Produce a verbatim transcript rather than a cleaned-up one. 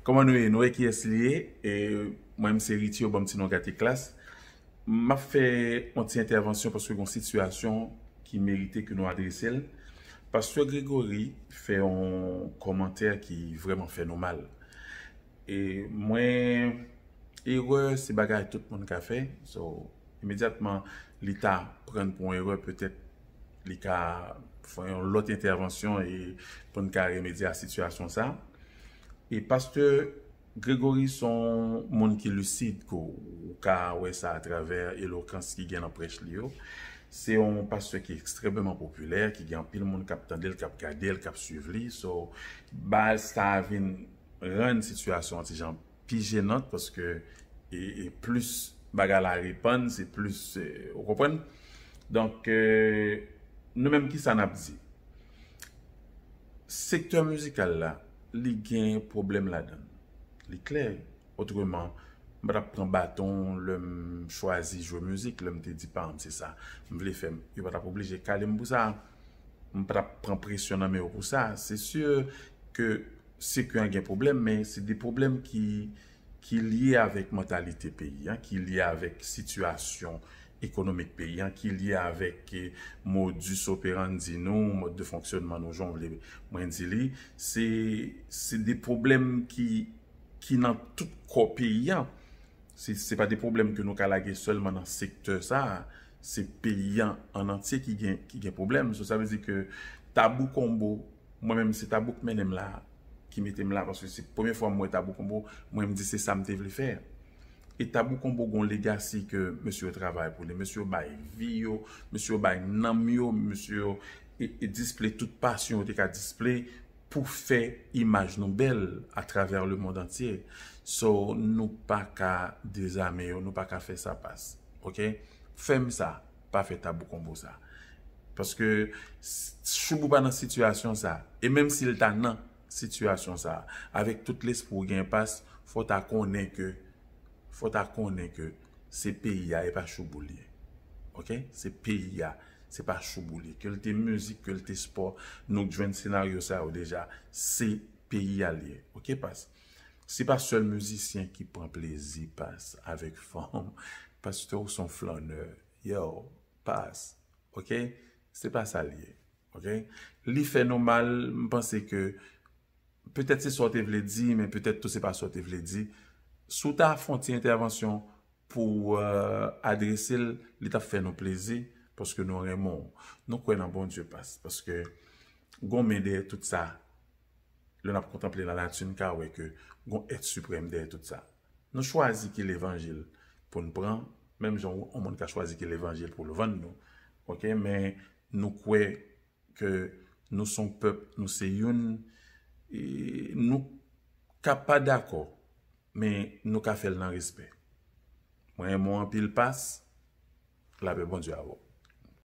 Kòman nou ye? Nou wè kiyès li ye? E mwen, m se Richie, yo ban m ti non Gate Klas. M ap fè yon ti entèvansyon paske gen yon sitiyasyon ki merite ke nou adrese l. Pastè Gregory fè yon kòmantè ki vrèman fè nou mal. E mwen, erè, se bagay tout moun ka fè. So, imedyatman, li ta pran pou yon erè, petèt li ka fè yon lòt entèvansyon e pou n ka remedye a sitiyasyon sa. E pastè Gregory se yon moun ki lisid, ke w ka wè sa atravè elokans ki gen nan prèch li yo. Se yon pastè ki ekstrèmeman popilè, ki gen anpil moun k ap tande l, k ap gade l, k ap swiv li. So, bagay sa vin rann sitiyasyon an ti jan pi jenant paske e, e plis bagay la repann, se plis, e, ou konprann? Donk, e, nou menm, kisa n ap di? Sektè mizikal la, li gen pwoblèm ladan l. Li klè. Otreman, m pa t ap pran baton lè m chwazi jwe mizik, lè m te di paran m se sa m vle fè. Yo pa t ap oblije kale m pou sa. M pa t ap pran presyon nan men yo pou sa. Se si ke sektè an gen pwoblèm, men se de pwoblèm ki, ki lye avèk mantalite peyi an, ki lye avèk sitiyasyon ekonomik peyi an, ki lye avèk, eh, modus operandi nou, mòd de fonksyònman nou, jan w vle mwen di li. Se, se de pwoblèm ki, ki nan tout kò peyi an. Se, se pa de pwoblèm ke nou ka lage sèlman nan sektè sa a. Se peyi an an antye ki gen, ki gen pwoblèm. So, sa vle di ke Tabou Combo, mwen menm, se Tabou k mennen m la, ki mete m la, paske se premye fwa m wè Tabou Combo, mwen m di se sa m te vle fè. E Tabou Combo gon legasi ke mesye yo travay pou li. Mesye yo bay vi yo, mesye yo bay nanm yo, mesye yo e, e display tout pasyon yo te ka display pou fè imaj nou bèl atravè lemonn antye. So, nou pa ka dezame yo, nou pa ka fè sa pas. Oke? Fè m sa, pa fè Tabou Combo sa. Paske s-, Shoubou pa nan sitiyasyon sa. E menm si l ta nan sitiyasyon sa, avèk tout lespri w gen pas, fò w ta konnen ke, fò w ta konnen ke se peyi a, e pa Shoubou l ye. Oke? Se peyi a, se pa Shoubou l ye. Ke l te mizik, ke l te spò, nou jwenn senaryo sa yo deja. Se peyi a l ye. Oke, pas? Se pa sèl mizisyen ki pran plezi, pas, avèk fanm. Pastè, ou se yon flannè. Yo, pas. Oke? Se pa sa l ye. Oke? Li fè nou mal, m panse ke petèt se sa w te vle di, men petèt tou se pa sa w te vle di. Si w ta fè yon ti entèvansyon pou, eh, adrese l, li t ap fè nou plezi, paske nou renmen w. Nou kwè nan Bondye, pas, paske gon men dèyè tout sa. Lè n ap kontanple lanati, n ka wè ke gon èt siprèm dèyè tout sa. Nou chwazi ki levanjil pou n pran, menm jan yon moun ka chwazi ki levanjil pou l vann nou. Oke, men nou kwè ke nou se yon pèp, nou se youn, e nou ka pa dakò, men nou ka fè l nan respè. Mwen renmen w anpil, pas, lapè Bondye avè w.